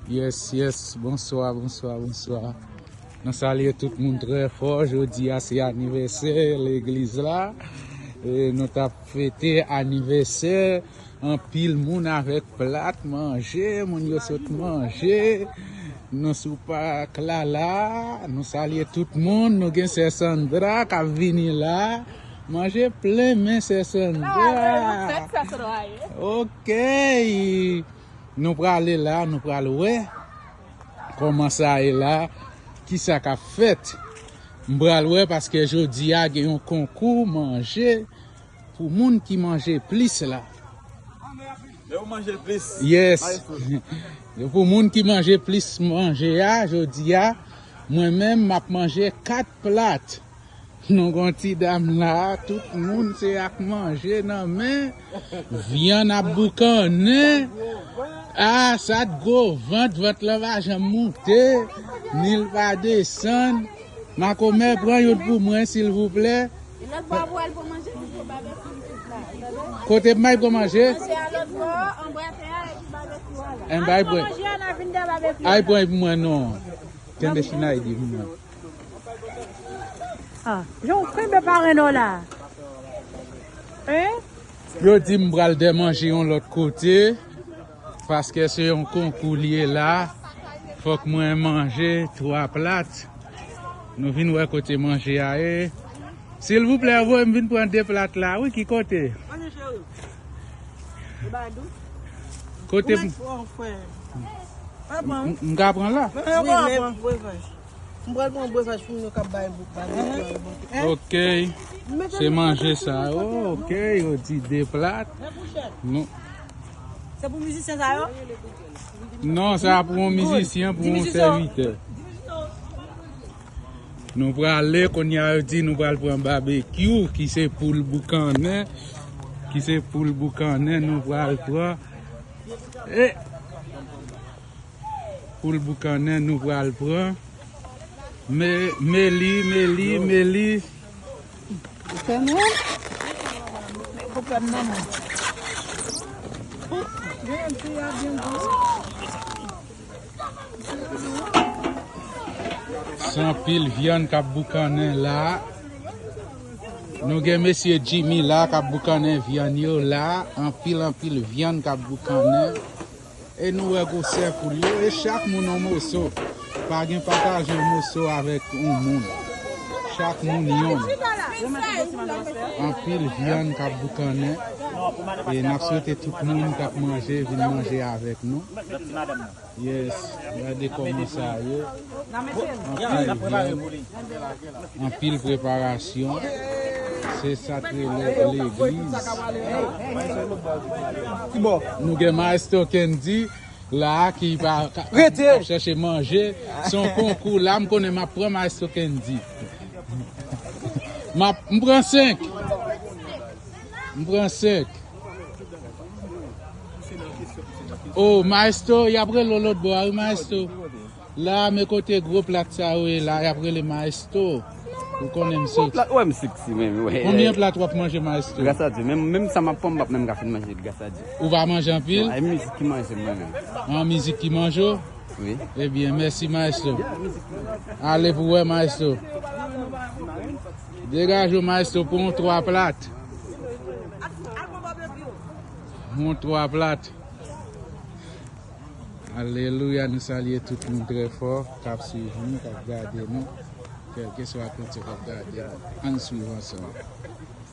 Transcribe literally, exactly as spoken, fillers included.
Yes, yes, bonswa, bonswa, bonswa. Nou salye tout moun trè fò. Jodi a se anivèsè legliz la. E nou t ap fete anivèsè. Anpil moun avèk plat manje, moun yo sot manje. Nou sou pak la la. Nou salye tout moun. Nou gen sè Sandra k ap vini la. Manje plen men sè Sandra. Ok. Nou prale la, nou pral wè kòman sa ye la, kisa k ap fèt. M pral wè paske jodi a gen yon konkou manje pou moun ki manje plis la. Lè ou manje plis. Yes. Pou moun ki manje plis manje a, jodi a, mwen menm m ap manje kat plat. Nou gon ti dam la, tout moun se ak manje nan men. Vyann ap boukannen. Ah, sa t gwo vant, vant lan pa janm moute, ni l pa desann. Makomè, pran youn pou mwen, silvouplè. E lòt bò a pou al pran manje, pou babèkyou isit la. Kote m ay pran manje? Manje a lòt bò, anba tè a, epi babèkyou a la. Anba, al pran manje a, n a vin dèyè babèkyou a. Ay pran pou mwen, non. Kenbe chinay di pou mwen. Ah, jan w kenbe parenn w la. Hein? Yo di m pral dèyè manje yon lòt kote, paske se yon konkou li ye la. Fòk mwen manje twa plat. Nou vin wè kote manje a ye. Silvouplè, voye m vin pran de plat la, wi, ki kote? Kote m, m, m ka pran la? Wi, men brevèj. M pral pran brevèj pou moun yo k ap bay bou, bay bou. Ok. Se manje sa yo. Ok, yo di de plat. Nou. Se pou mizisyen sa yo? Non, sa pou yon mizisyen, pou yon sèvitè. Nou prale, kounye a yo di nou pral pran babekyou, ki se poul boukannen, ki se poul boukannen, nou pral pran. E, poul boukannen, nou pral pran. Me, meli, meli, meli. Ou fè mwen? Ou fè m nan mwen. Se anpil vyann k ap boukannen la. Nou gen mesye Jimmy la k ap boukannen vyann yo la. Anpil, anpil vyann k ap boukannen. E nou wè gwosè poul yo. E chak moun yon moso. Pa gen pataje yon moso avèk yon moun. Chak moun yon. Anpil vyann k ap boukannen. E n ap swete tout moun k ap manje vin manje avèk nou. Yes, gade kòman sa ye. Anpil vyann, anpil preparasyon. Se sa k rele legliz. Nou gen Maestro Kendy la ki pa ka, ap chèche manje. Se yon konkou la, m konnen m ap pran Maestro Kendy. M ap, m pran senk. M pran senk. Oh, Maestro, y ap rele w lòt bò a, wi, Maestro. La, men kote gwo plat sa yo ye la, y ap rele Maestro. Ou konnen m seksi. Gwo plat, wè m seksi menm, wè. Konbyen plat w ap manje, Maestro? Gras a Dye, menm, menm sa m ap pran, m p ap menm ka fin manje, gras a Dye. Ou pa manje anpil? Non, e mizik ki manje m, mwen menm. An, mizik ki manje w? Wi. Ebyen, mèsi, Maestro. Ale pou wè, Maestro. Degaje w, Maestro, pou yon twa plat. Yon twa plat. Alelouya, nou salye tout moun trè fò k ap swiv nou, k ap gade nou, kèlkeswa kote w ap gade nou. Ann swiv ansanm.